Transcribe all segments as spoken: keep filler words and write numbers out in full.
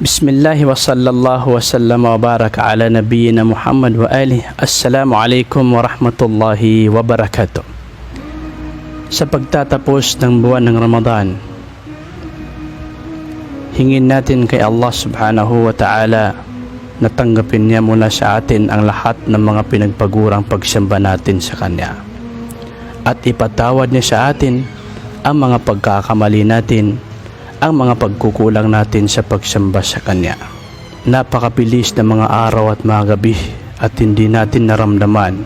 Bismillah wa sallallahu wa sallama wa baraka ala nabiyyina Muhammad wa alihi. Assalamu alaikum warahmatullahi wabarakatuh. Sa pagtatapos ng buwan ng Ramadan, hingin natin kay Allah Subhanahu wa Ta'ala na tanggapin niya mula sa atin ang lahat ng mga pinagpagurang pagsamba natin sa Kanya. At ipatawad niya sa atin ang mga pagkakamali natin, ang mga pagkukulang natin sa pagsamba sa Kanya. Napakabilis ng mga araw at mga gabi at hindi natin naramdaman,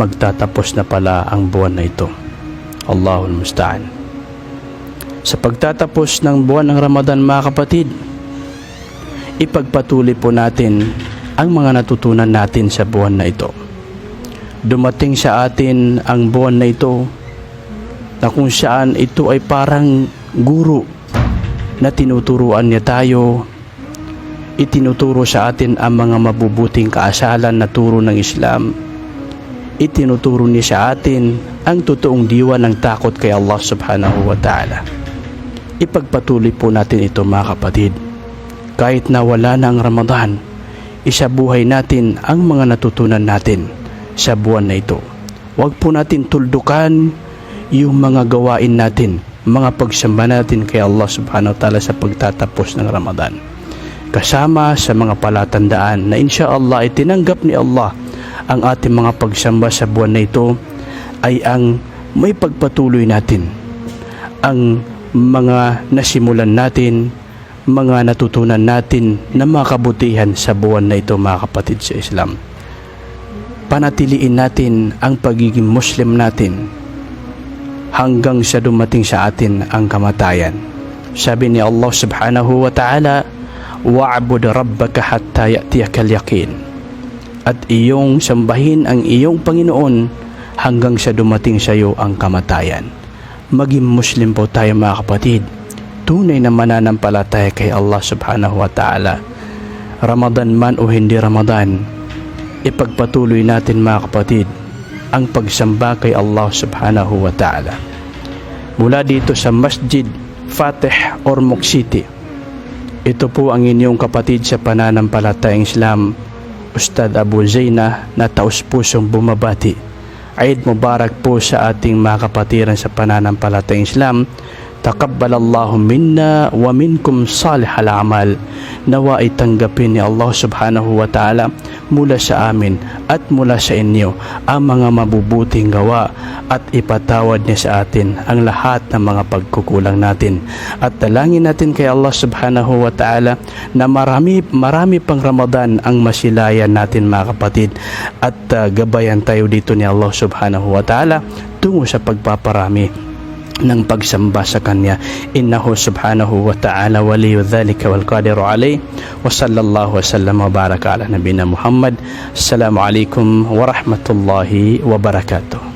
magtatapos na pala ang buwan na ito. Allahul musta'an. Sa pagtatapos ng buwan ng Ramadan, mga kapatid, ipagpatuloy po natin ang mga natutunan natin sa buwan na ito. Dumating sa atin ang buwan na ito na kung saan ito ay parang guro na tinuturuan niya tayo, itinuturo sa atin ang mga mabubuting kaasalan na turo ng Islam, itinuturo niya sa atin ang totoong diwa ng takot kay Allah Subhanahu wa Ta'ala. Ipagpatuloy po natin ito, mga kapatid. Kahit na wala na ang Ramadan, isabuhay natin ang mga natutunan natin sa buwan na ito. Huwag po natin tuldukan yung mga gawain natin, mga pagsamba natin kay Allah Subhanahu wa Ta'ala sa pagtatapos ng Ramadan. Kasama sa mga palatandaan na insha Allah ay tinanggap ni Allah ang ating mga pagsamba sa buwan na ito ay ang maipagpatuloy natin ang mga nasimulan natin, mga natutunan natin na mga kabutihan sa buwan na ito, mga kapatid sa Islam. Panatiliin natin ang pagiging Muslim natin hanggang sa dumating sa atin ang kamatayan. Sabi ni Allah Subhanahu wa Ta'ala, "Wa'bud rabbaka hatta ya'tiyakal yaqin." At iyong sambahin ang iyong Panginoon hanggang sa dumating sa iyo ang kamatayan. Maging Muslim po tayo, mga kapatid. Tunay na mananampalataya kay Allah Subhanahu wa Ta'ala. Ramadan man o hindi Ramadan, ipagpatuloy natin, mga kapatid, ang pagsamba kay Allah Subhanahu wa Ta'ala. Mula dito sa Masjid Fatih, Ormoc City. Ito po ang inyong kapatid sa pananampalatayang Islam, Ustadh Abu Zaina, na taos pusong bumabati. Eid Mubarak po sa ating mga kapatiran sa pananampalatayang Islam. Taqabbalallahu minna wa minkum salihal a'mal. Nawa ay tanggapin ni Allah Subhanahu wa Ta'ala mula sa amin at mula sa inyo ang mga mabubuting gawa, at ipatawad niya sa atin ang lahat ng mga pagkukulang natin. At dalangin natin kay Allah Subhanahu wa Ta'ala na marami, marami pang Ramadan ang masilayan natin, mga kapatid, at, ah, gabayan tayo dito ni Allah Subhanahu wa Ta'ala tungo sa pagpaparami ng pagsamba sa Kanya. Innahu Subhanahu wa Ta'ala waliyyu dhalika wal qadiru alayh. Wa sallallahu wa sallam wa baraka ala nabiyyina Muhammad. Assalamu alaikum warahmatullahi wabarakatuh.